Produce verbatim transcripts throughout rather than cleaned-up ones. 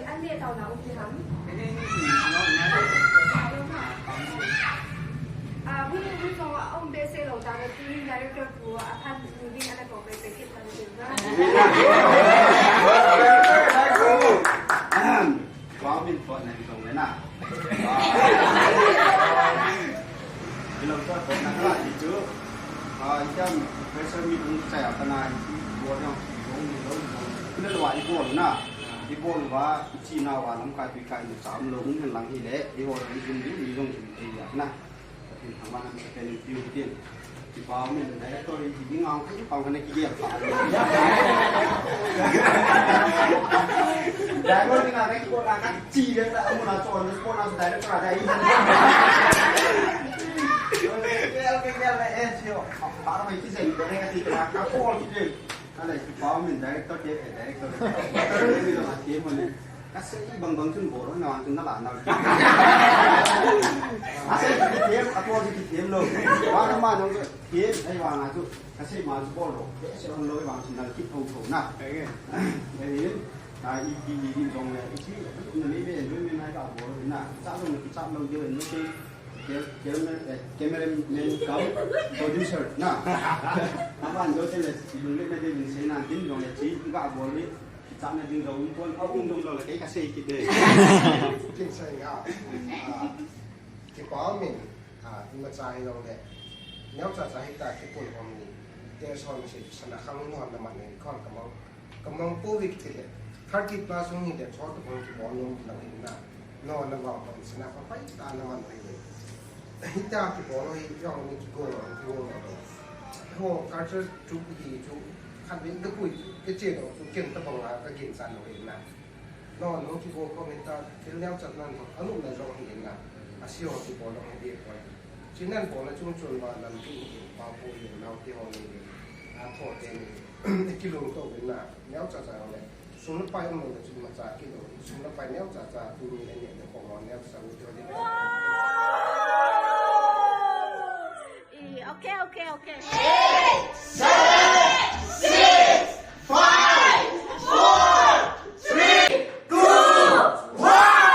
An le tau na um ti ham. Ah, hun, hun jong a um behseh lou ta le, tu director pu a phan tu ding ana ko pe pe kit ta le ba. Wow, min pot na jong le na. Wow. Ilam ta ko na ka ti chu. Ah, itam pressure mi tung cha ya kana i bol yang i bol ni lo. Kule lo i bol na. I bol va chi na va lam ka tu ka i cha am lo ngun lang hi le. I bol ni jum ni jong jum te ya na. Tin thang va na ka pen piu tin. Kipa min director hi ding ang kipa kana kigel pa. Director ni na ka kigel na ka chi le na amu na cho na sport na director na dai. Kigel kigel na eh sio. Para mai ki sen ko ne ka ti na ka ko ki. Ala kipa min director ke director. Director ni na ke mo ne. Kasei bang bang chun bol na, chun na la na. Asei kithem, ato kithem lo. Wa na ma nong kithem, ai wa na chu. Kasei ma chu bol lo. Kasei hon lo wa chun na kit tho tho na. Ai, ai, ai, i, i, i jong le, i chi, na me me, me me na ka bol na. Cha lo na ki cha lo de no ke. Ke, ke, eh, cameraman cum producer na. Aban jo te le, i lung le me de min sei na din jong le chi, ka bol ni. Chana ding jong um pon, a um jong jong le kei ka sei kit de. Kin sai nga. Ah, kipa min, ah, ima cha hi jong le. Neocha cha hi ta kipun hom ni. Te som se sana khang no na man ni kon ka mang. Ka mang po wi kit le. Thirty plus hung hi le chot ko kibol nom na hin na. No, na vang hon sina pa pai ta na man pai le. Hita kibol hi jong ni kigol, kigol lo. Ho culture chu hi chu khat vin ka pui ka che lo chu ken ta bang la ka gin san lo hi na. No, no kigol ko min ta til neo chat nan ko anu na jong hi na. A si ho kibol lo hi de ko. Chin nan bol na chung chun ba nan tu hi pa po hi nau ti ho ni. A tho te ni. Kilung to vin na. Neo cha cha le. Sum le pai um lo le chun imacha kit lou. Sum le pai neocha cha tuni le neh le khom ho neocha u te ho le. Eh, okay, okay, okay. Eight, seven, six, five, four, three, two, one.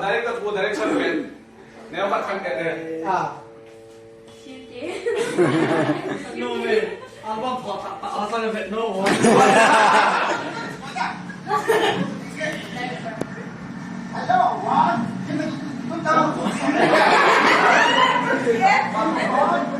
Director pu, direction pen. Neo mat kan ken ne. Ah. Shooting. No way. Album pho ta ta asa le vet no. Hello, one. Two, two, two, two. One, one.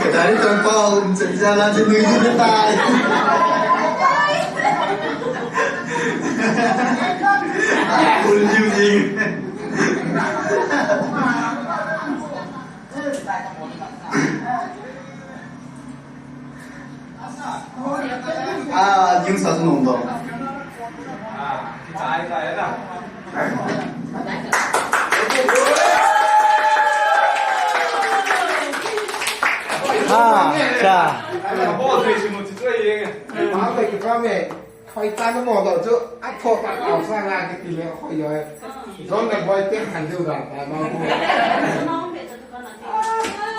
Dari tong pau, jala je nui je tai. Full using. Ah, jing sa sunung dong. Ah, cha. Khoi tan mo do chu, a tho ta tao sa nga kiti le khoi yo. Zon le boi te han diu da ta ma bu.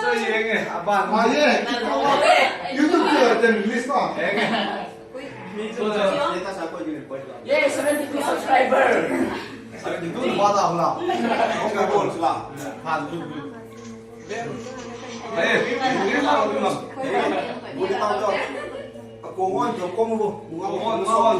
Cho yeng e, aban. Ma ye, YouTube te ten list no. Yeng e. Mi cho cho. Ye, seventy-two subscriber. Seventy-two ba ta hula. Kong ka bol sula. Han tu. Eh, ni ta tu ma. Ni ta tu. Ko ngon to ko mo. Ko ngon, ko ngon.